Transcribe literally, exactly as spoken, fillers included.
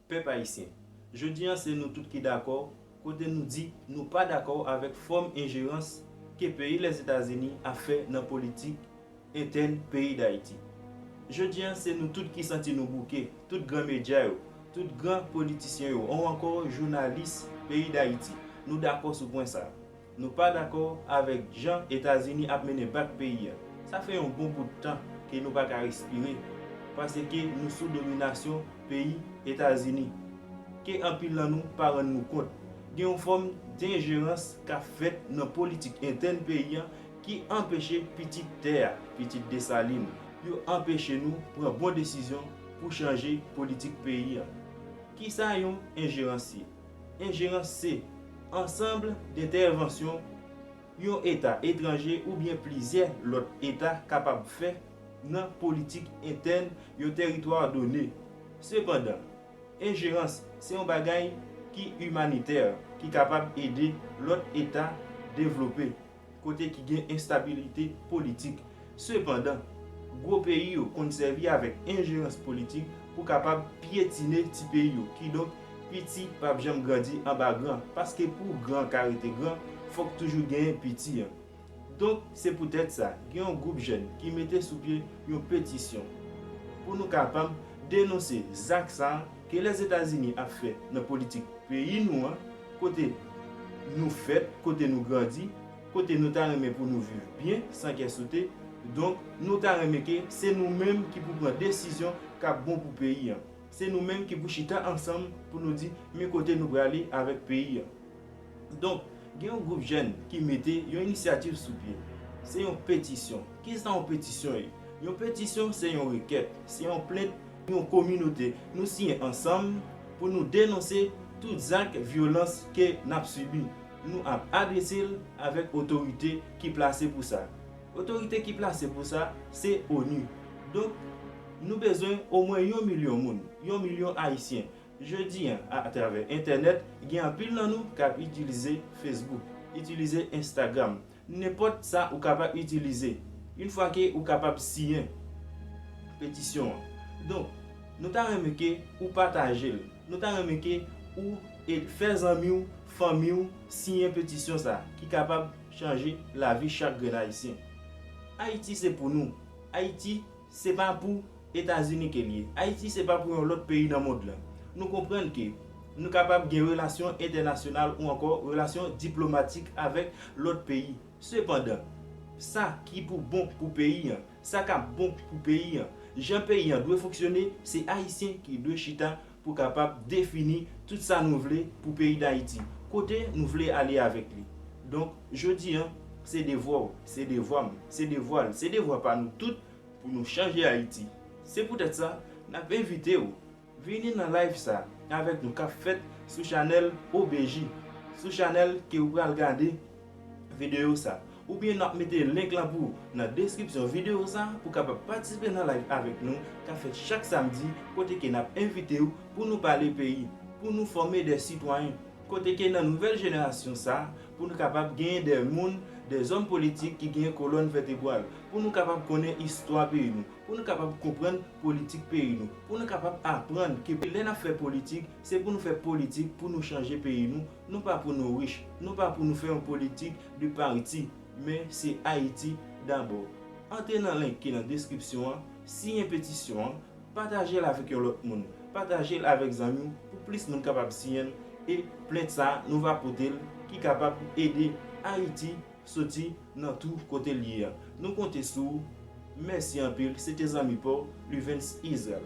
Pèp ayisyen, jodi a se nou tout ki dakò, kote nou di nou pa dakò avèk fòm enjerans ke peyi Lèzetazini ap fè nan politik entèn peyi Dayiti. Jodi a se nou tout ki santi nou bouke, tout gran medya yo, tout gran politisyen yo, ou ankò jounalis peyi Dayiti, nou dakò sou pwen sa a. Nou pa dakò avèk jan Etazini ap mennen bak peyi a. Sa fè yon bon bout tan ke nou pa ka respire, paske nou sou dominasyon peyi Etazini, ke anpil nan nou pa rann nou kont. Gen yon fòm denjerans k ap fèt nan politik entèn peyi a ki anpeche pitit tè a, pitit Desalin, yo anpeche nou pran bon desizyon pou chanje politik peyi a. Kisa yon enjerans ye? Enjerans se ansanm dentèvansyon yon eta etranje oubyen plizyè lòt eta kapab fè nan politik entèn yon tèritwa done. Sepandan, enjerans se yon bagay ki imanitè, ki kapab ede lòt eta devlope kote ki gen enstabilite politik. Sepandan, gwo peyi yo konn sèvi avèk enjerans politik pou kapab pyetine ti peyi yo. Kidonk, piti p ap janm grandi anba gran, paske pou gran ka rete gran, fòk toujou genyen piti an. Donk, se poutèt sa, gen yon gwoup jèn ki mete sou pye yon petisyon pou nou kapab denonse zak sa a ke Lèzetazini ap fè nan politik peyi nou an, kote nou fèt, kote nou grandi, kote nou ta renmen pou nou viv byen, san kè sote. Donk, nou ta renmen ke se nou menm ki pou pran desizyon k ap bon pou peyi an. Se nou menm ki pou chita ansanm pou nou di men kote nou prale avèk peyi an. Donk, gen yon gwoup jèn ki mete yon inisyativ sou pye. Se yon petisyon. Kisa yon petisyon ye? Yon petisyon se yon rekèt, se yon plent, yon kominote. Nou siyen ansanm pou nou denonse tout zak vyolans ke n ap sibi. Nou ap adrese l avèk otorite ki plase pou sa. Otorite ki plase pou sa, se onu. Donk, nou bezwen omwen yon milyon moun, yon milyon Ayisyen. Jodi a, atravè entènèt, gen anpil nan nou k ap itilize Facebook, itilize Instagram, nenpòt sa ou kapab itilize, yon fwa ke ou kapab siyen petisyon an. Donk, nou ta renmen ke ou pataje l, nou ta renmen ke ou e fè zanmi w, fanmi w siyen petisyon sa a ki kapab chanje lavi chak grenn Ayisyen. Ayiti se pou nou. Ayiti se pa pou Etazini ke l ye. Ayiti se pa pou yon lòt peyi nan mond lan. Nou konprann ke nou kapab gen relasyon entènasyonal ou ankò relasyon diplomatik avèk lòt peyi. Sepandan, sa ki pou bon pou peyi an, sa k ap bon pou peyi an, jan peyi an dwe fonksyone, se Ayisyen ki dwe chita pou kapab defini tout sa nou vle pou peyi Dayiti, kote nou vle ale avèk li. Donk, jodi a, se devwa w, se devwa m, se devwa l, se devwa pa nou tout pou nou chanje Ayiti. Se poutèt sa, n ap envite w vini nan live sa avèk nou k ap fèt sou chanèl O B J, sou chanèl ke ou pral gade videyo sa. Oubyen n ap mete link lan pou ou nan deskripsyon videyo sa pou w kapab patisipe nan live avèk nou k ap fèt chak samdi, kote ke n ap envite w pou nou pale peyi, pou nou fòme de sitwayen. Kote ke nan nouvèl jenerasyon sa, pou nou kapab genyen de moun, de zòm politik ki gen kolòn vètebral, pou nou kapab konnen istwa peyi nou, pou nou kapab konprann politik peyi nou, pou nou kapab aprann ke lè n ap fè politik, se pou nou fè politik pou nou chanje peyi nou, non pa pou nou rich, non pa pou nou fè yon politik de parti, men se Ayiti dabò. Antre nan link ki nan deskripsyon an, siyen petisyon an, pataje l avèk yon lòt moun, pataje l avèk zanmi w pou plis moun kapab siyen l, e plent sa a nou va pote l ki kapab ede Ayiti soti nan twou kote l ye a. Nou konte sou ou. Mèsi anpil. Se te zanmi pa w, Luvens Israel.